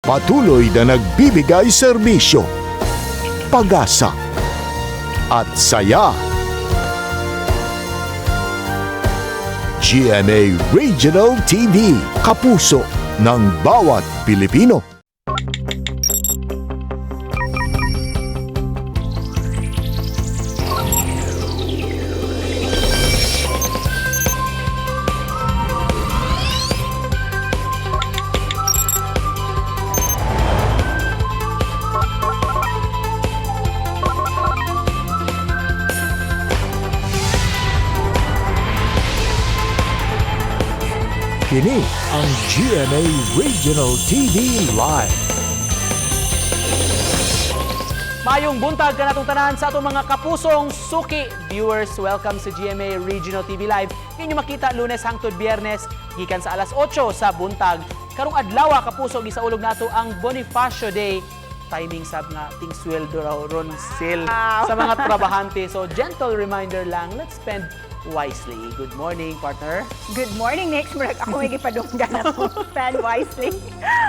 Patuloy na nagbibigay serbisyo, pag-asa at saya. GMA Regional TV, kapuso ng bawat Pilipino. Kini ang GMA Regional TV Live. Mayong buntag kanatong tanan sa atong mga kapusong suki viewers. Welcome sa GMA Regional TV Live. Inyo makita Lunes hangtod Biyernes gikan sa alas 8 sa buntag. Karong adlaw, kapuso, gisaulog nato ang Bonifacio Day. Timing sab nga ting sweldo raw ron sale sa mga trabahante. So gentle reminder lang, let's spend wisely. Good morning, partner. Good morning, Nix. Murag ako may gipadunggan ako. Spend wisely.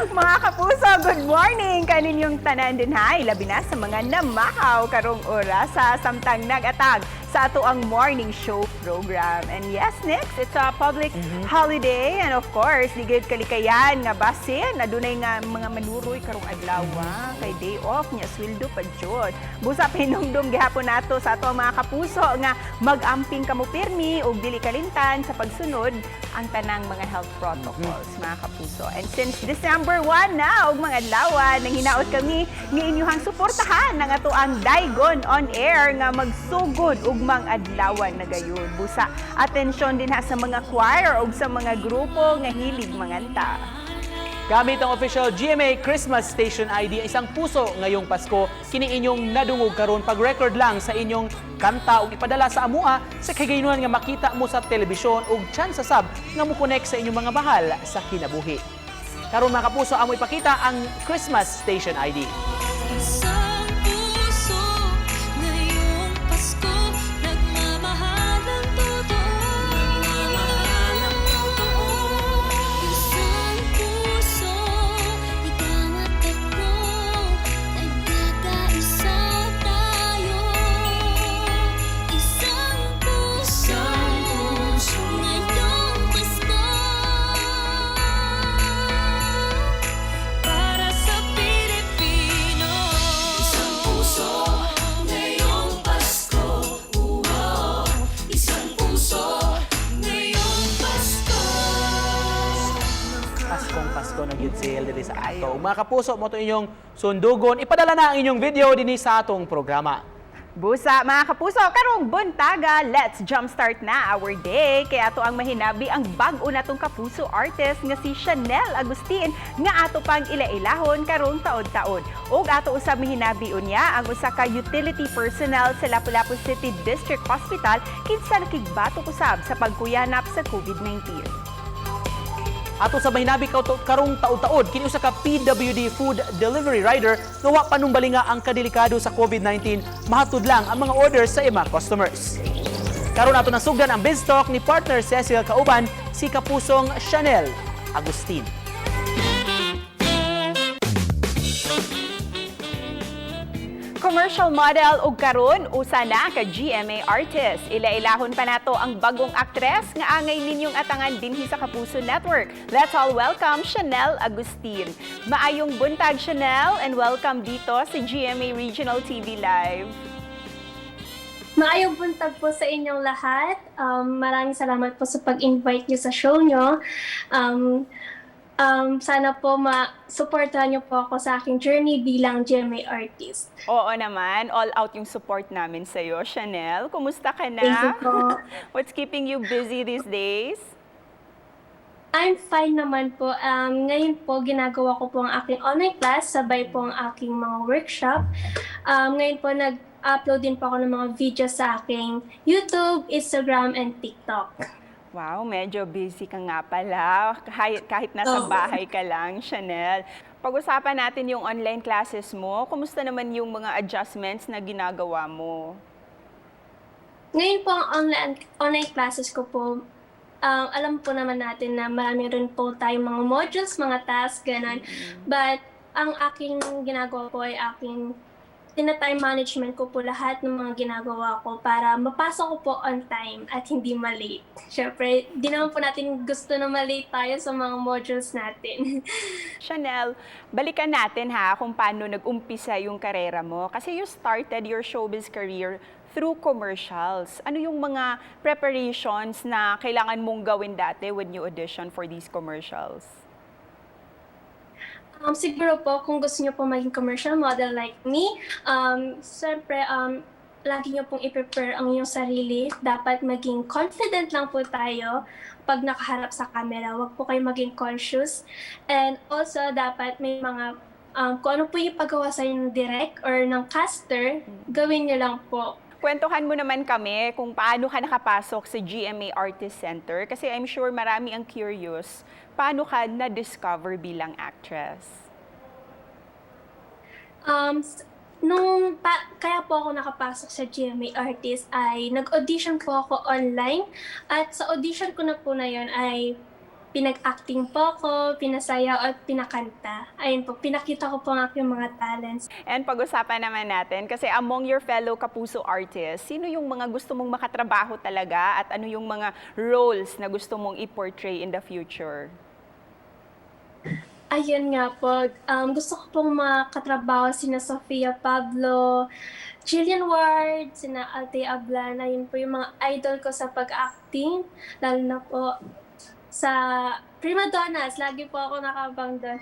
Mga kapuso, good morning! Kaninyong tanan din ha. Ilabi na sa mga namahaw karong oras sa samtang nag-atag sa ato ang morning show program. And yes, Nix, it's a public holiday. And of course, di gid kalikayan nga basin. Adunay nga mga manuroy karong adlaw kay day off niya, sweldo pa jud. Busa pinumdum gihapon nato sa ato ang mga kapuso nga mag-amping kamo pirmi ug dili kalimtan sa pagsunod ang tanang mga health protocols, mga kapuso. And since December 1 na og mga adlaw, nang hinaot kami nga inyuhang suportahan ang ato ang Daigon on Air nga magsugod ugmang adlawan na gayon. Busa atensyon din ha sa mga choir ug sa mga grupo nga hilig manganta. Gamit ang official GMA Christmas Station ID, Isang Puso Ngayong Pasko, kini inyong nadungog karon, pag-record lang sa inyong kanta ug ipadala sa amua sa kagayunan nga makita mo sa telebisyon ug chance sab nga mo-connect sa inyong mga mahal sa kinabuhi. Karon, mga kapuso, amo ipakita ang Christmas Station ID. Isang puso ngayong Pasko, nagmamahal ng totoo. Nagmamahal ng totoo. Isang puso, ikaw at ako, nagkakaisa tayo. Isang puso ngayong Pasko para sa Pilipino. Isang puso ngayong Pasko. Isang puso ngayong Pasko. Paskong Pasko na gyud sale diri sa ato. Mga kapuso, mao to inyong sundugon. Ipadala na ang inyong video dinhi sa atong programa. Busa, mga kapuso, karong buntaga, let's jumpstart na our day. Kaya ato ang mahinabi ang bag-o natong kapuso artist nga si Chanel Agustin nga ato pang ila-ilahon karong taon-taon. Ug ato usab mahinabi unya ang usa ka utility personnel sa Lapu-Lapu City District Hospital kinsa nakigbatok usab sa pagkuyanap sa COVID-19. Ato sa mahinabi karong taud-taod, kini usa ka PWD food delivery rider nga wa panumbalinga ang kadelikado sa COVID-19, mahatod lang ang mga orders sa ima customers. Karon ato nasugdan ang Biz Talk ni partner Cecil kauban si kapusong Chanel Agustin. Commercial model ug karon usa na ka GMA artist. Ila-ilahon pa nato ang bagong aktres nga angay ninyong atangan dinhi sa Kapuso Network. Let's all welcome Chanel Agustin. Maayong buntag, Chanel, and welcome dito sa GMA Regional TV Live. Maayong buntag po sa inyong lahat. Maraming salamat po sa pag-invite niyo sa show niyo. Sana po ma-supportahan niyo po ako sa aking journey bilang GMA artist. Oo naman, all out yung support namin sa iyo, Chanel. Kumusta ka na? Thank you po. What's keeping you busy these days? I'm fine naman po. Ngayon po, ginagawa ko po ang aking online class, sabay po ang aking mga workshop. Ngayon po, nag-upload din po ako ng mga videos sa aking YouTube, Instagram, and TikTok. Wow, medyo busy ka nga pala. Kahit nasa Oo. bahay ka lang, Chanel. Pag-usapan natin yung online classes mo. Kumusta naman yung mga adjustments na ginagawa mo? Ngayon po, ang online classes ko po, alam po naman natin na marami rin po tayong mga modules, mga tasks, ganun. But Ang aking ginagawa po ay aking tina-time management ko po lahat ng mga ginagawa ko para mapasok ko po on time at hindi malate. Siyempre, di naman po natin gusto na malate tayo sa mga modules natin. Chanel, balikan natin ha kung paano nag-umpisa yung karera mo. Kasi you started your showbiz career through commercials. Ano yung mga preparations na kailangan mong gawin dati when you audition for these commercials? Siguro po, kung gusto niyo po maging commercial model like me, siyempre, lagi niyo pong i-prepare ang inyong sarili. Dapat maging confident lang po tayo pag nakaharap sa camera. Huwag po kayo maging conscious. And also, dapat may mga, kung ano po yung pagawa sa inyo ng direct or ng caster, gawin niyo lang po. Kwentuhan mo naman kami kung paano ka nakapasok sa GMA Artist Center kasi I'm sure marami ang curious paano ka na-discover bilang actress. Nung kaya po ako nakapasok sa GMA Artist ay nag-audition po ako online at sa audition ko na po na yun ay pinag-acting po ako, pinasayaw at pinakanta. Ayun po, pinakita ko po ang aking mga talents. And pag-usapan naman natin, kasi among your fellow Kapuso artists, sino yung mga gusto mong makatrabaho talaga at ano yung mga roles na gusto mong i-portray in the future? Ayun nga po, gusto ko pong makatrabaho sina Sofia Pablo, Jillian Ward, sina Althea Ablan. Ayun po yung mga idol ko sa pag-acting, lalo na po sa Prima Donnas. Lagi po ako nakaabang doon.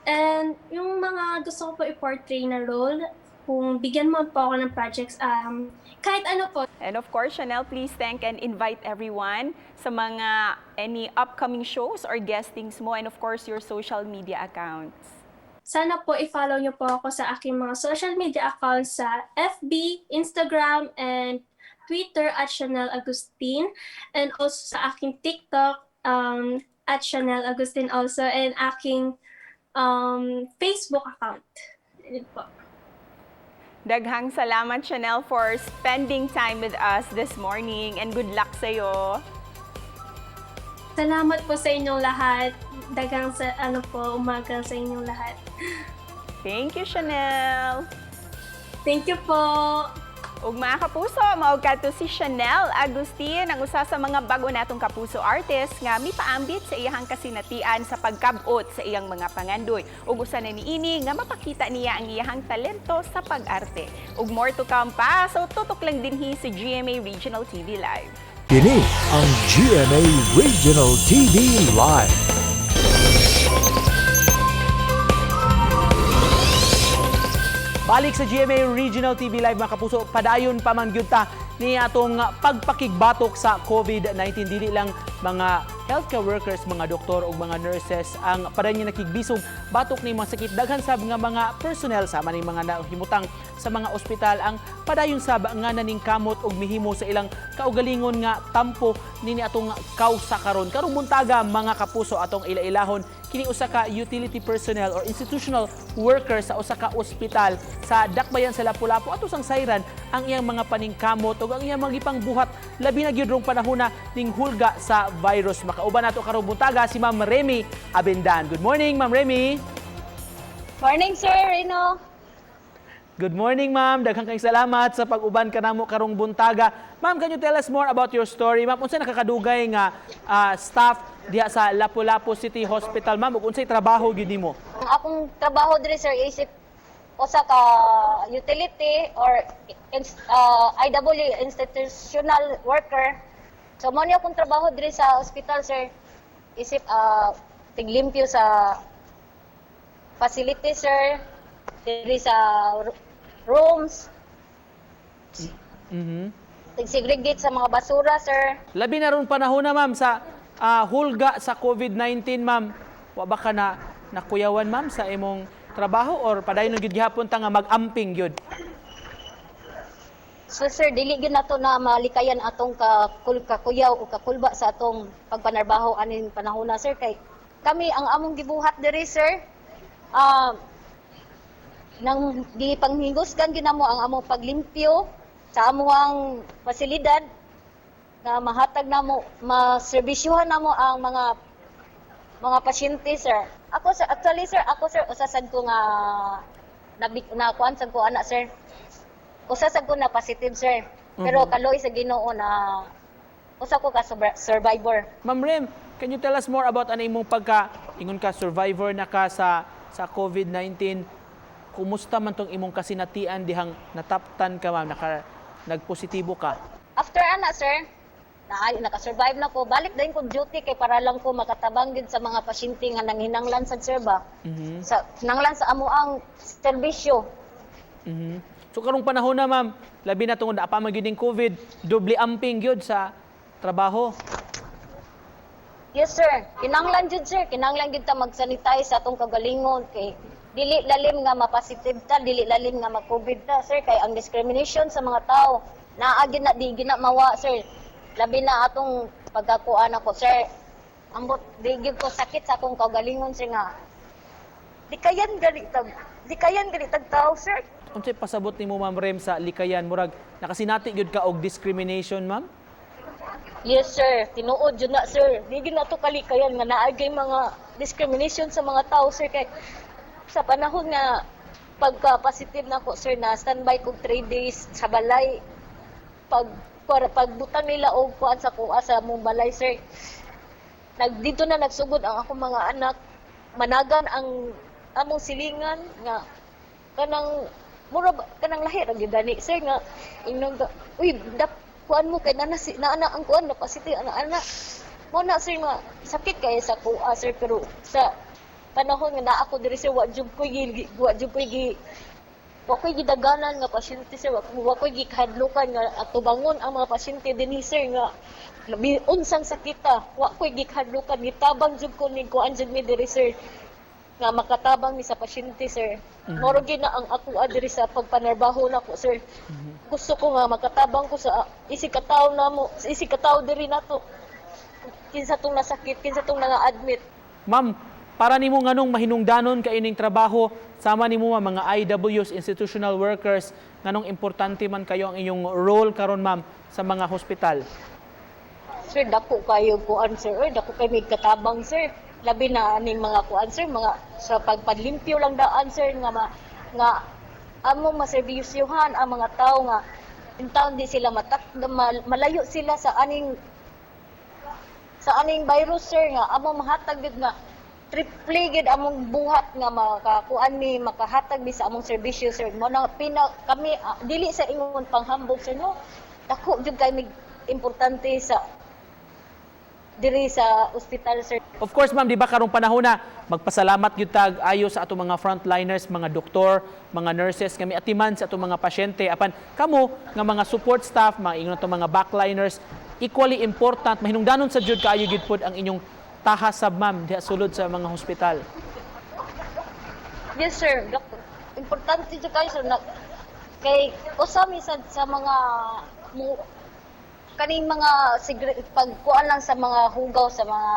And yung mga gusto ko po i-portray na role, kung bigyan mo po ako ng projects, kahit ano po. And of course, Chanel, please thank and invite everyone sa mga any upcoming shows or guestings mo and of course, your social media accounts. Sana po i-follow niyo po ako sa aking mga social media accounts sa FB, Instagram, and Twitter @ChanelAgustin. And also sa aking TikTok, @ChanelAgustin also, and aking Facebook account. Yun po. Daghang salamat, Chanel, for spending time with us this morning and good luck sa'yo. Salamat po sa inyong lahat. Daghang sa ano po, umaga sa inyong lahat. Thank you, Chanel. Thank you po. Ug mga kapuso, mao kato si Chanel Agustin, ang usa sa mga bago natong kapuso artist nga mipaambit sa iyang kasinatian sa pagkabot sa iyang mga pangandoy. Ug usa na niini nga mapakita niya ang iyang talento sa pag-arte. Ug more to come pa, so tutok lang dinhi sa GMA Regional TV Live. Kini ang GMA Regional TV Live. Balik sa GMA Regional TV Live, mga kapuso, padayon pa man gyud ta ni atong pagpakigbatok sa COVID-19. Dili lang mga healthcare workers, mga doktor ug mga nurses ang padayon nga nakigbisog batok ni mga sakit. Daghan sab nga mga personnel sama ning mga nahimutang sa mga ospital ang padayon sab nga naningkamot og mihimo sa ilang kaugalingon nga tampo nini atong kausa karon. Karong buntaga, mga kapuso, atong ila-ilahon kini usa ka utility personnel or institutional worker sa usa ka ospital sa Dakbayan sa Lapu-Lapu. Ato sang sayran ang iyang mga paningkamot ug ang iyang mga gipangbuhat labi na gyud rong panahona ning hulga sa virus. Makauban nato karong buntaga si Ma'am Remy Abendan. Good morning, Ma'am Remy. Morning, Sir Reno. Good morning, ma'am. Daghang kayong salamat sa pag-uban kanamo karong buntaga. Ma'am, can you tell us more about your story? Ma'am, unsa nakakadugay nga staff diha sa Lapu-Lapu City Hospital, ma'am? Ug unsay trabaho gyud nimo? Ang akong trabaho diri, sir, isip usa ka utility or IW, institutional worker. So mo ni akong trabaho diri sa hospital, sir. Isip tiglimpyo sa facility, sir, diri sa rooms, tig-segregate sa mga basura, sir. Labi na ron panahon na, ma'am, sa hulga sa COVID-19, ma'am. Wa ba ka na nakuyawan, ma'am, sa imong trabaho or padayon gyud gihapon ta nga mag-amping gyud? So sir, dili gyud nato na malikayan atong kakuyaw o kakulba sa atong pagpanarbaho aning panahona, sir, kay kami ang among gibuhat diri, sir, nang gipanghingusgan gyud namo ang among paglimpyo sa among pasilidad nga mahatag namo, maserbisyuhan namo ang mga pasyente, sir. Ako sir, actually sir, ako sir, usa sad ko nga na kuan sad ko ana sir. Usa sad ko na positive sir. Pero kaloy sa Ginoo na usa ko ka survivor. Ma'am Rem, can you tell us more about ano imong pagka ingon ka survivor na ka sa COVID-19? Kumusta man tong imong kasinatian dihang nataptan ka ma'am, nagpositibo ka? After ana sir, na naka-survive na ko, balik din ko duty kay para lang ko makatabang gid sa mga pasyente nga nanghinanglan sad sir ba. Sa nanglan sa amo ang serbisyo. So karong panahon na ma'am, labi na tungod naa pa man gyud ning COVID, doble amping gyud sa trabaho. Yes sir, kinanglan jud sir, kinanglan jud ta mag-sanitize sa atong kagalingon kay dili lalim nga ma-positive ta, dili lalim nga ma-COVID ta sir, kay ang discrimination sa mga tao naa gyud na, di gyud na mawa sir. Labi na atong pagkakuan ako sir. Ambot di gyud ko sakit sa akong kagalingon sir nga di kayan gani tag tao sir. Unsay pasabot nimo Ma'am Rem sa likayan, murag nakasinati gyud ka og discrimination ma'am? Yes sir, tinuod jud na sir. Di gyud nato kalikayan nga naay gyud mga discrimination sa mga tao sir, kay sa panahon nga pagka positive na ko sir, na standby kog 3 days sa balay. Pag para pagbutang nila og kuan sa kuha sa mong balay sir. Nag dito na nagsugod ang akong mga anak, managan ang among silingan nga kanang mura kanang lahi ra gyud gani sir, nga ingnon ka, "Uy, dap kuan mo kay nana si naana ang kuan na positive ana ana." Mo na sir nga sakit kay sa kuha sir, pero sa panahon nga naa ako diri sir, wa koy gidaganan nga pasyente sir, wa koy gikahadlukan nga atubangon ang mga pasyente dinhi sir nga unsang sakita, wa koy gikahadlukan, gitabang jud ko ni kuan jud mi diri sir nga makatabang mi sa pasyente sir. Moro gyud na ang ako diri sa pagpanarbaho nako sir. Gusto ko nga makatabang ko sa isig katawo namo, isig katawo diri nato, kinsa tong nasakit, kinsa tong nga-admit. Ma'am, para nimo nganong mahinungdanon kay ining trabaho sama nimo ma'am, mga IWs, institutional workers, nganong importante man kayo ang inyong role karon ma'am sa mga hospital? Sir, dako kayo kuan sir. Oy, dako kay mig katabang sir. Labi na aning mga kuan sir, mga sa pagpanlimpyo lang daan sir nga nga among maserbisyuhan ang mga tao nga in town di sila matak malayo sila sa aning virus sir, nga among mahatag gyud nga triple gyud among buhat nga makakuan mi, makahatag mi sa among serbisyo sir. Mo na pina kami, dili sa ingon panghambog sir, no, dako gyud kay mig importante sa diri sa ospital sir. Of course, ma'am, di ba karong panahon na magpasalamat gyud tag ayo sa atong mga frontliners, mga doktor, mga nurses kami atiman sa atong mga pasyente. Apan kamo nga mga support staff, mga ingon atong mga backliners, equally important, mahinungdanon sa jud kaayo gyud pod ang inyong tahasab ma'am diha sulod sa mga hospital. Yes sir, importante jud kayo sir na kay usa mi sa mga mo kaning mga pagkuan lang sa mga hugaw sa mga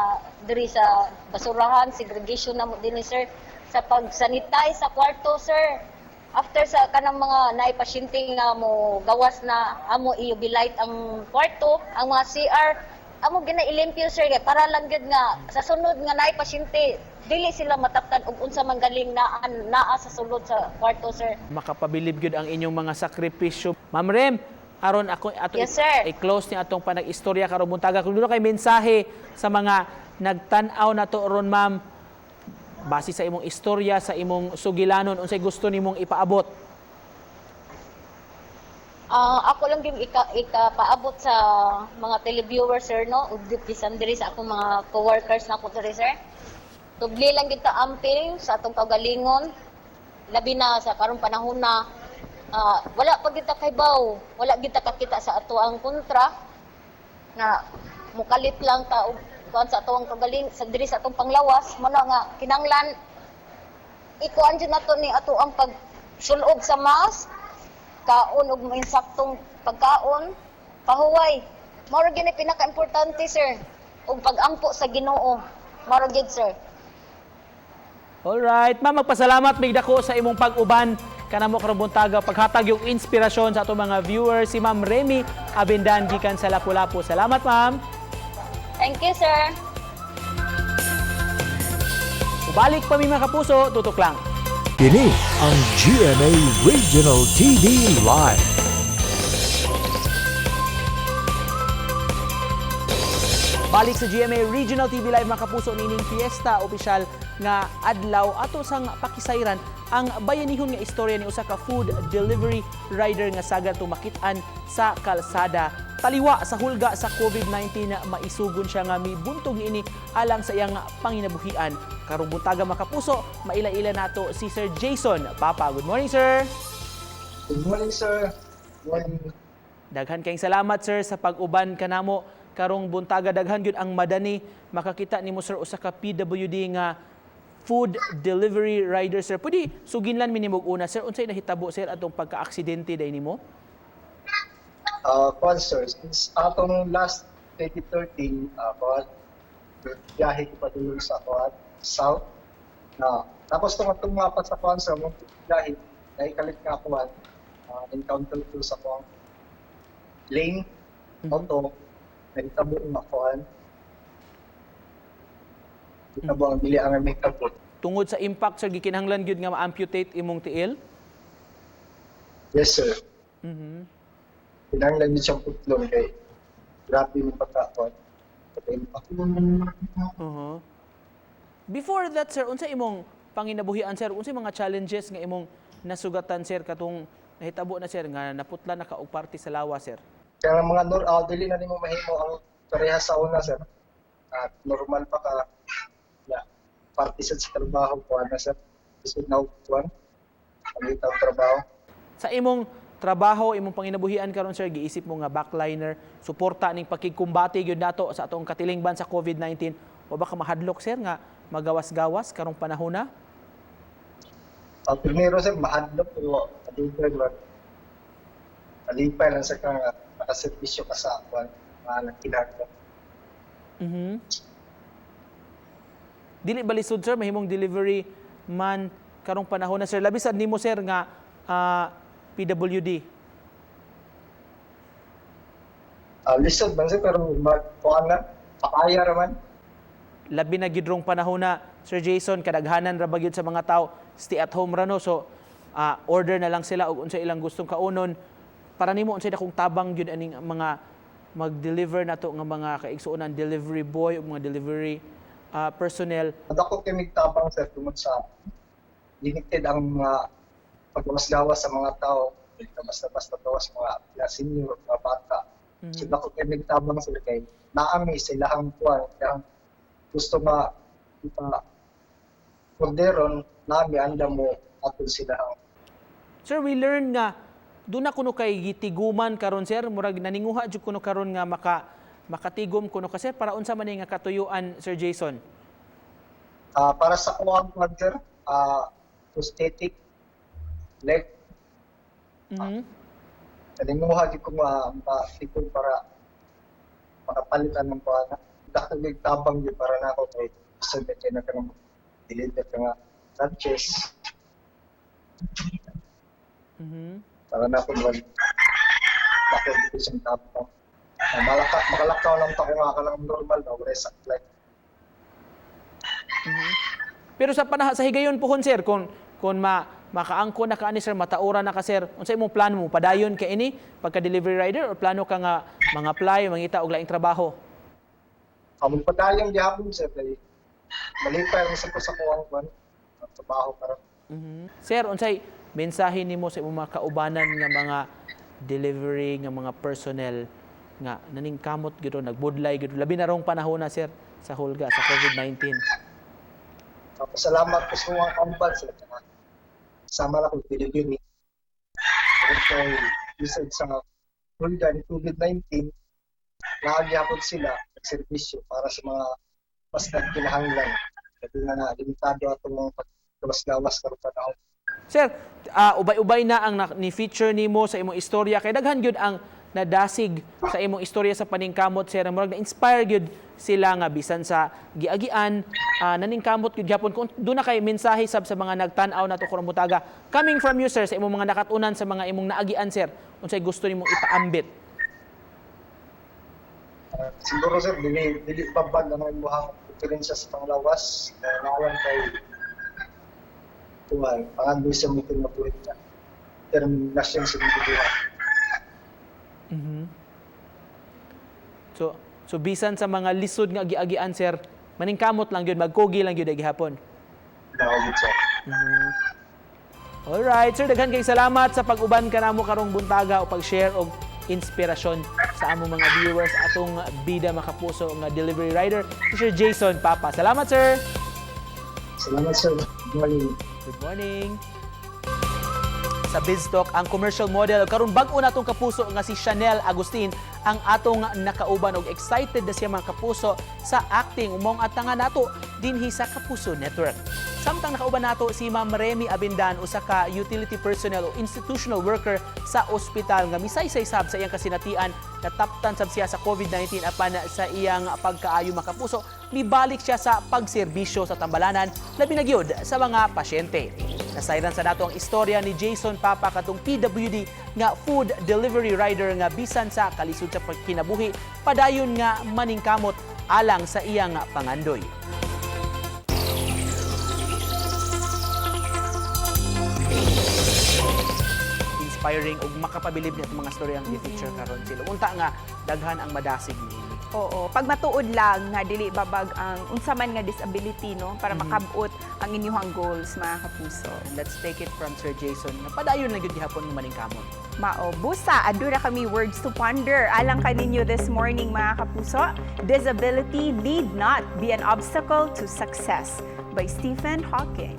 diri sa basurahan, segregation na mo dinhi sir, sa pag-sanitize sa kwarto sir, after sa kanang mga naay pasyente nga mo gawas na, amo i-UV light ang kwarto, ang mga CR amo gina ilimpyo sir, kay para lang gyud nga sa sunod nga naay pasyente dili sila mataptan og unsa man galing naa naa sa sulod sa kwarto sir. Makapabilib gyud ang inyong mga sakripisyo. Ma'am Rem, aron ako ato Yes, sir. I-close ni atong panag-istorya karong buntaga. Kung duna kay mensahe sa mga nagtan-aw nato ron ma'am, base sa imong istorya, sa imong sugilanon, unsay gusto nimong ipaabot? Ah, ako lang yung ikapaabot sa mga televiewers sir, no, ug bisan diri sa akong mga coworkers na ako diri sir. Tubli lang kita amping sa atong kaugalingon, labi na sa karong panahon na wala pa kita kaybaw, wala kita kakita sa ato ang kontra nga mukalit lang ta og kuan sa atong kagaling sa diri sa atong panglawas. Mo na nga kinanglan ikuan jud nato ni ato ang pagsulob sa mask, kaon og insaktong pagkaon, pahuway. Mao ra gyud ni pinaka-importante sir, ug pag-ampo sa Ginoo. Mao ra gyud sir. Alright, ma'am, magpasalamat mig dako sa imong pag-uban kanamo karong buntaga, paghatag yung inspirasyon sa atong mga viewers, si Ma'am Remy Abendan gikan sa Lapu-Lapu. Salamat, ma'am. Thank you sir. Ug Balik pa mi, mga kapuso, tutok lang. Kini ang GMA Regional TV Live. Balik sa GMA Regional TV Live, mga kapuso, nining fiesta opisyal nga adlaw, ato sang pakisayran ang bayanihon nga istorya ni usa ka food delivery rider nga sagad tumakit-an sa kalsada. Taliwa sa hulga sa COVID-19 na maisugon siya nga mibuntog niini alang sa iyang panginabuhian. Karong buntaga, mga kapuso, maila-ila nato si Sir Jason Papa. Good morning, sir. Good morning, sir. Good morning. Daghan kayong salamat, sir, sa pag-uban kanamo karong buntaga. Daghan gyud ang madani makakita nimo, sir, usa ka PWD nga food delivery rider, sir. Pwede suginlan mi nimo og una, sir, unsay nahitabo, sir, atong pagka-aksidente day nimo? Kwan, sir, since atong last 2013, kwan, biyahe ko pa dun sa kwan, south. Na, tapos itong atong mga pa sa kwan, sir, mong biyahe, naikalit nga kwan, encounter ko sa kwan, lane, auto, nagtabo nga kwan. Nagtabo ang dili ang may kabot. Tungod sa impact, sir, gikinahanglan gyud nga ma-amputate imong tiil. Yes, sir. Kinahanglan din siyang putlon kay grabe yung pagka-kwan, pagka-impact. Before that, sir, unsa imong panginabuhian, sir? Unsay mga challenges nga imong nasugatan, sir, katong nahitabo na, sir, nga naputla na ka og parte sa lawa, sir? Kaya ang mga dili na nimo mahimo ang pareha sa una, sir. At normal pa ka na parte sad sa trabaho ko na, sir. Isod na kuan. Ang ang trabaho. Sa imong trabaho, imong panginabuhian karon, sir, giisip mo nga backliner, suporta ning pakigkumbate gyud nato sa atong katilingban sa COVID-19. Wa ba ka mahadlok, sir, nga magawas-gawas karong panahon na? Primero, sir, mahadlok pero alipay lang. Alipay lang sa kang nakaservisyo ka sa kuan, mga nagkinahanglan. Dili ba lisod, sir, mahimong delivery man karong panahon na, sir? Labi sad nimo, sir, nga PWD. Lisod man, sir, pero mag kuan na pakaya ra man. Labi na gyud rong panahon na, Sir Jason, kadaghanan ra ba gyud sa mga tao stay at home ra, no? So order na lang sila og unsa ilang gustong kaunon. Para nimo, unsay dakong tabang gyud aning mga mag-deliver nato nga mga kaigsuonan, delivery boy ug mga delivery personnel? Dako kay tabang, sir, tungod sa limited ang mga paggawas-gawas sa mga tao, dili ka basta-basta gawas mga mga senior, mga bata. So dako kay tabang, sir, kay naami sa ilahang kuan, ilahang gusto nga ipa orderon, naami anda mo atol sila ang Sir, we learn nga doon na kuno kay gitiguman karon, sir, murag naninguha jud kuno karon nga makatigom kuno ka, sir. Para unsa man ni nga katuyuan, Sir Jason? Para sa kuan kuan, sir, prosthetic leg. Naninguha gyud ko nga matigom para makapalitan ng kuan. Dako kay tabang gyud para nako kay gusto na kay na kanang deliver ka nga lunches. Para na ako mag dako dito siyang tabang. Makalakaw lang ta ko nga kanang normal na wala sa like. Pero sa panahon sa higayon pohon, sir, kung makaangko na ka ani, sir, mataura na ka, sir, unsa imong plano mo? Padayon ka ini pagka delivery rider or plano ka nga mga apply, mangita og laing trabaho? Among padayon gihapon, sir, kay malipay ra sa ko sa kuang kuan ang trabaho para. Sir, unsay mensahe nimo sa imong mga kaubanan nga mga delivery nga mga personnel nga naningkamot gyud, nagbudlay gyud, labi na rong panahon na, sir, sa hulga sa COVID-19? Pasalamat ko sa mga kauban sir nga sama na ko delivery. Kung kay bisag sa hulga ni COVID-19, naagihapon sila nagserbisyo para sa mga mas nagkinahanglan. Labi na na limitado atong paggawas-gawas karong panahon. Sir, ubay-ubay na ang ni-feature nimo sa imong istorya kay daghan gyud ang nadasig sa imong istorya sa paningkamot, sir. Murag na-inspire gyud sila nga bisan sa giagian, naningkamot gyud gyapon. Kung doon na kay mensahe sab sa mga nagtan-aw nato karong buntaga coming from you, sir, sa imong mga nakatunan, sa mga imong naagian, sir, unsay gusto nimong ipaambit? Siguro, sir, dili dili babag ang imong diferensya sa panglawas na naa lang kay kuan pangandoy sa mga kinabuhi niya, determinasyon sa mga buhat. So bisan sa mga lisod nga giagian, sir, maningkamot lang gyud, magkugi lang gyud gihapon. Mao gyud, sir. Alright, sir, daghan kay salamat sa pag-uban kanamo karong buntaga o pag-share og inspirasyon sa among mga viewers, atong bida makapuso nga delivery rider, si Sir Jason Papa. Salamat, sir. Salamat, sir. Good morning. Good morning. Sa BizTalk, ang commercial model karon bag-o natong kapuso nga si Chanel Agustin ang atong nakauban og excited na siya, mga kapuso, sa acting umong atanga nato dinhi sa Kapuso Network. Samtang nakauban nato si Ma'am Remy Abindan, usa ka utility personnel o institutional worker sa ospital nga misaysay sab sa iyang kasinatian. Nataptan sab siya sa COVID-19 apan sa iyang pagkaayo, makapuso, mibalik siya sa pagserbisyo sa tambalanan, labi na gyud sa mga pasyente. Nasayran sa nato ang istorya ni Jason Papa, katong PWD nga food delivery rider nga bisan sa kalisod sa pagkinabuhi, padayon nga maningkamot alang sa iyang pangandoy. Inspiring ug makapabilib ni atong mga storya ang i-feature karon sila. Unta nga daghan ang madasig niini. Oo, pag matuod lang nga dili babag ang unsa man nga disability, no, para makabot ang inyong goals, mga kapuso. And let's take it from Sir Jason nga padayon lang gyud gihapon nga maningkamot. Mao, busa, aduna kami words to ponder alang kaninyo this morning, mga kapuso. "Disability Need Not Be an Obstacle to Success" by Stephen Hawking.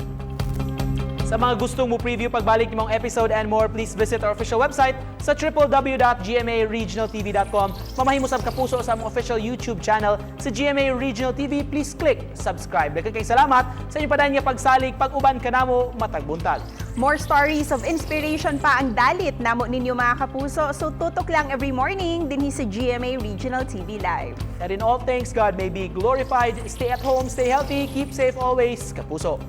Sa mga gustong mo preview pagbalik nimong episode and more, please visit our official website sa www.gmaregionaltv.com. Mamahimo sab, kapuso, sa among official YouTube channel sa GMA Regional TV. Please click subscribe. Daghang kay salamat sa inyong padayon nga pagsalig pag-uban kanamo matag buntag. More stories of inspiration pa ang dalit namo ninyo, mga kapuso. So tutok lang every morning dinhi sa GMA Regional TV Live. That in all things God may be glorified. Stay at home, stay healthy, keep safe always. Kapuso.